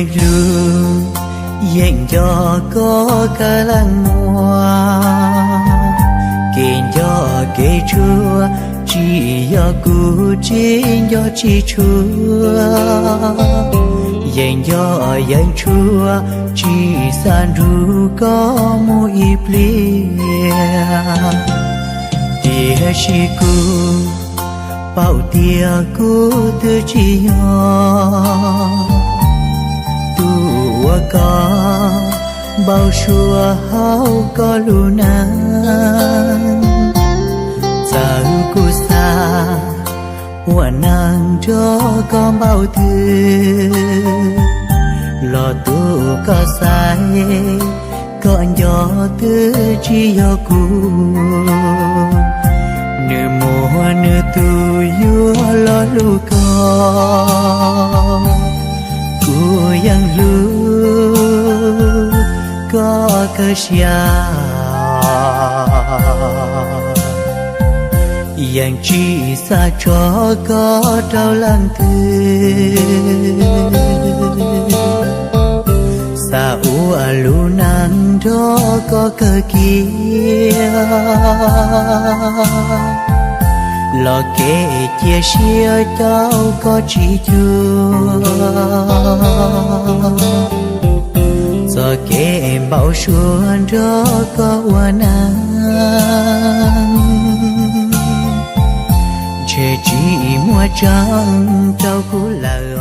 Hlub, yeej nco koj kawg leej muaj, kev nco kev tshuav tsis yog kuv tsis nco tsis tshua, yeej nco yeej tshuav tsis xav nrug koj mus ib pliag. Tiam sis kuv paub tias kuv twb tsis yog tus uas koj npau suav hauv koj lub neej. Txawm kuv xav ua neej nrog koj npaum twg los tus koj xaiv koj nco twb tsis yog kuv. Nws muaj nws tus yuav los hlub koj, kuv yeej hlub koj kawg siab, yeej tsis xav tso koj rau leej twg. Xav ua lub neej nrog koj kawg kiag, los kev cia siab caum koj tsis cuag. Txoj kev npau suav nrog koj ua neej ntshe tsis muaj tseeb rau kuv lawm.